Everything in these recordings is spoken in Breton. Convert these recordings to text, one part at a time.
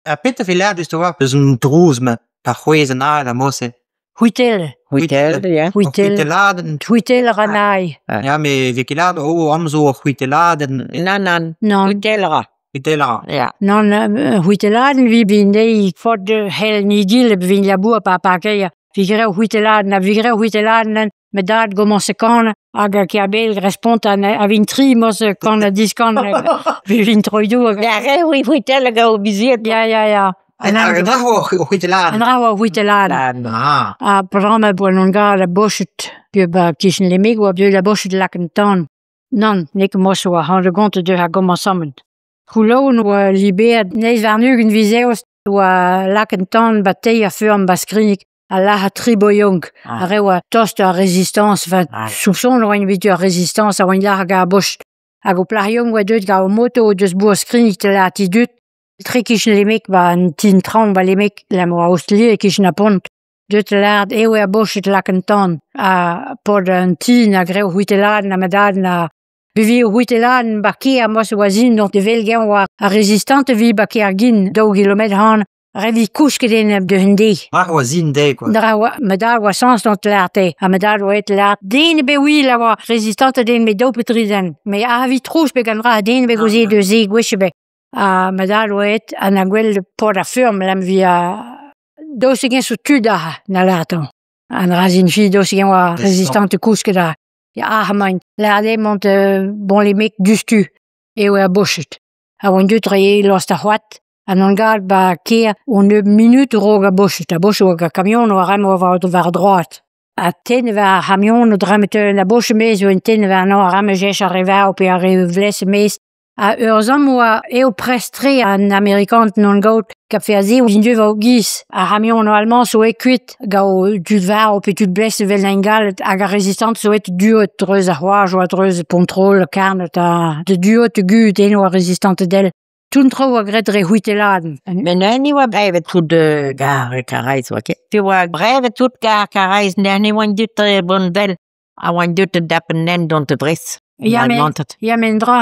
Ha petra 'vez lâret just a-walc'h eus an drouz-mañ pa c'hwezh an avel ar mod-se ? C'hwitell. C'hwitell, ya. Ur C'hwitell. c'hwitelladenn. C'hwitell a ra anezhi. Ya met 'vez ket lâret oh amañ zo ur c'hwitelladenn. Nann nann, Nann. c'hwitell a ra. C'hwitell a ra. Ya. Nann, ur c'hwitelladenn 'vit anezhi faot c'hell 'ni egile evit labourat 'ba ar parkeier. 'Vit graet ur c'hwitelladenn ha 'vit graet ur c'hwitelladenn ma dad 'gomañse kanañ hag Kerbêl 'responte a vint-tri morse kan-ha-diskan 'vit troiñ-douar. Ya re 'oa c'hwitell hag o bizied. Ya ya ya. An dra oa ur c'hwitelladenn. An dra oa ur c'hwitelladenn. Ah. Ha peotramant 'boa 'n gare Boched, 'ba 'kichen Lemeg 'oa deuet ar Boched da lakaat an tan. Nann, n'eo ket morse 'oa c'hoant da gontañ deus ar gomañsamant. C'houloù 'oa liberet eizh warn-ugent viz Eost 'oa lakaet an tan 'ba teir feurm 'ba Skrigneg ha lazhet tri boilhog. Ar re 'oa tost d'ar Rezistañs 'vat soupçon 'oant evit ar Rezistañs a oant lazhet gant ar Boched. Hag o plac'h yaouank 'oa deuet gant o moto deus bourk Skrigneg da lâret d'e dud tre-kichen Lemeg 'ba an ti en traoñ 'ba Lemeg 'lec'h ma oa ostilhiri e-kichen ar pont. Deuet da lâret eo ar Boched lak an tan ha paotr an ti 'na graet o c'hwitelladenn ha ma dad 'na Beviñ o c'hwitelladenn 'ba kêr morse 'oa sin oc'h evel-eñ 'oa ar rezistañt evit 'ba Kergin daou gilometr ac'hann ret 'vit kousket enep deus an deiz. War 'oa sin dezhe quoi. Dra 'oa ma dad 'oa sañs dont lâret dezhe ha ma dad 'oa aet lâret den ebet 'ouie a oa rezistañt den met daou pe dri zen. Met avi trouz bet gant dra den ebet 'gauze deus se gwech ebet. Ha ma dad 'oa aet ha 'na gwelet paotr ar feurm 'lam 'vit daoust hag-eñ zo tud aze 'na lâret-eñ. An dra sin-fi daoust hag-eñ 'oa rezistant kousket aze. Ya ac'h emaint lâret eo mont bon les mecs diouzhtu eo ar Boched. Ha oant deuet dre lost ar c'hoad ha n'on gad 'ba kêr on ur munut a-raok ar Boched. Ar Boched 'oa gant kamion war war droad. Ha tennet war ar c'hamion dre teu ar Boched 'maez 'oa tennet warnañ ar ramejech ar re varv pe ar re vlez e-maez. Ha ur zamm 'oa eo prest-tre an Amerikaned n'on gaout kafe aze int deuet war o giz. Ar c'hamionoù almañ zo aet kuit gant tud varv pe tud blest evel en galleg hag ar Rezistañs zo aet du-hont dreuz ar c'hoajoù a-dreuz Pontrol, Karned ha du-hont gut eno ar Rezistañted all. Tout an traoù 'oa graet dre c'hwitelladenn. Met neuze 'oa brevet tout gar Karaez 'oa ket. Te 'oa brevet tout gar Karaez neuze ne oant deuet bon-vel a oant deuet da dap an hent dont da Brest. Ya met, ya met un dra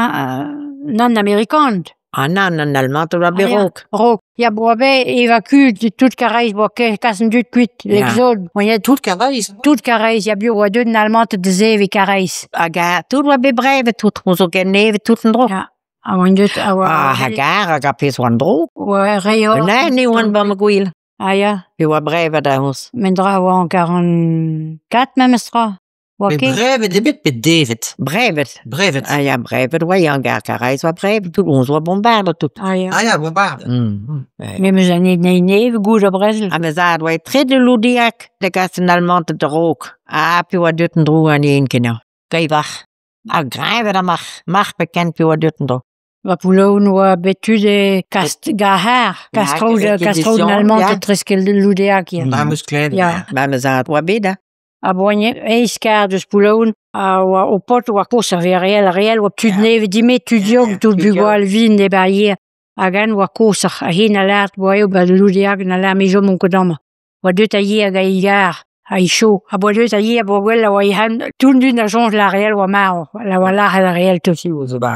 nann amerikan. Ah nann, an Almanted a oa bet raok. Raok. Ya boa bet evakuet tout Karaez boa kas an dud kuit, l'exode. Tout Karaez? Tout Karaez, ya bio oa deuet an Almanted da zeviñ Karaez. Hag tout oa bet brevet, tout zo ken nevez tout an dro. Ya. A oant deuet a oa... Ah, hag ar hag ar pezh oa an dro. Oa re Ne, ne oant ba ma gwel. Ah ya. E oa brevet a-hoz. Met dra oa en 44 memes tra. Oa Met ket? brevet eo bet pe devet? Brevet. Brevet. Ah ya, brevet oa ya, gar Karaez oa brevet, tout, on oa bombardet tout. Ah ya. Ah ya, bombardet. Mm. Me 'meus an neve goud a brezel. Ha ma zad oa tre de Loudiac da gas an Almanted da-raok. Ha pe oa deut en-dro an een kenañ. Kaivac'h. Ha greñvet ar marc'h. Marc'h pe kent pe oa deut en-dro. Ba Poullaouen 'oa bet tud e Kast Gahar, Kastroud, Kastroud an Almanted treuzkel Loudeac ya. Ma 'm eus klevet. Ya. Ma ma zad oa bet, hein. A boanie eizh kard eus Poullaouen a oa o paotr 'oa kozh ar re all, re all 'oa tud nevez dime, tud yaouank, tud bugale vihan e-barzh ivez. Hag eñ 'oa kozhoc'h, ha hen a lâret 'oa eo 'ba Loudeac na lâr me 'chomomp ket amañ. 'Oa deuet a yer hag a gar, ha e cho. Ha 'boa deuet a yer 'boa gwell a oa he tout an dud a soñj la re all 'oa marv, la oa lazhet ar re all tout.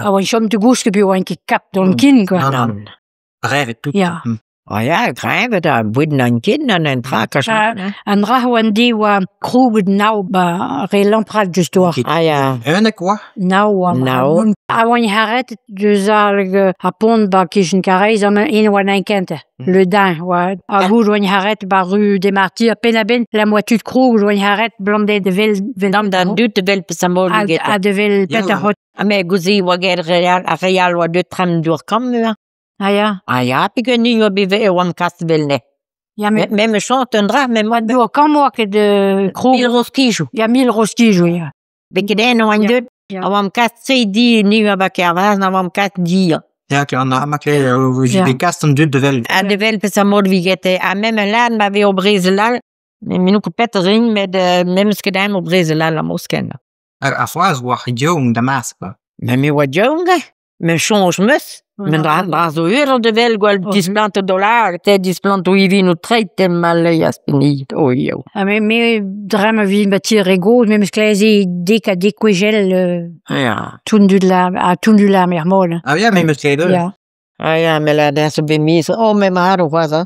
A oa chom da gousket peogwir 'oant ket kap d'an kin quoi. Nann, nann. Brevet tout. Ya. Ah ya, greñvet ha boued n'an ket, n'an un tra kach. An dra oan di oa krouget nav 'ba re Lamprad just oa. Ah ya. Unnek oa? Nav oa. Nav. A oan haret deus ar ar pont 'ba kichen Karaez amañ en oa an kentañ. Le Dain oa. Ha gout oan haret 'ba ru des Martyrs penn-a-benn la moa tud kroget oan haret 'blam dezhe da wel Dam d'an dud da wel peseurt mod get. Ha da wel petra c'hot. Ha me gouze oa get re all, ar re all oa deut tram dour kamm neuze. Ah ya. Ah ya, peogwir ni oa bet e oan kas 'vel-ne. Ya met Me me chante un dra, met moi dour kamm oa ket krog. Mil roskijoù. Ya mil roskijoù ya. Bet ket en oan deut. A oamp kas tri di ni oa ba Kervaz, a oamp kas di. Ya, an ma kle kas an dud da wel. Ha da wel peseurt mod vi gete. Ha mem un lad ma vez o brezel all, me n'on ket petra rin, met memes ket aet o brezel all am eus ken. Ar c'hoazh 'oa yaouank da Mars quoi. Mais me oa yaouank Me soñj 'm eus. Met dra dra zo ur da wel gwall displantet o lâret te displant o ivin o treid te ma leaz penniget oh eo. Ha me me dre ma vin ba ti re gozh me 'meus klevet dek ha dek gwech Ya. tout an dud la ha tout an dud la er mod. Ah ya, me 'meus klevet. Ya. Ah ya me lâr dezhañ zo bet mezv, oh me 'ma aru c'hoazh hañ.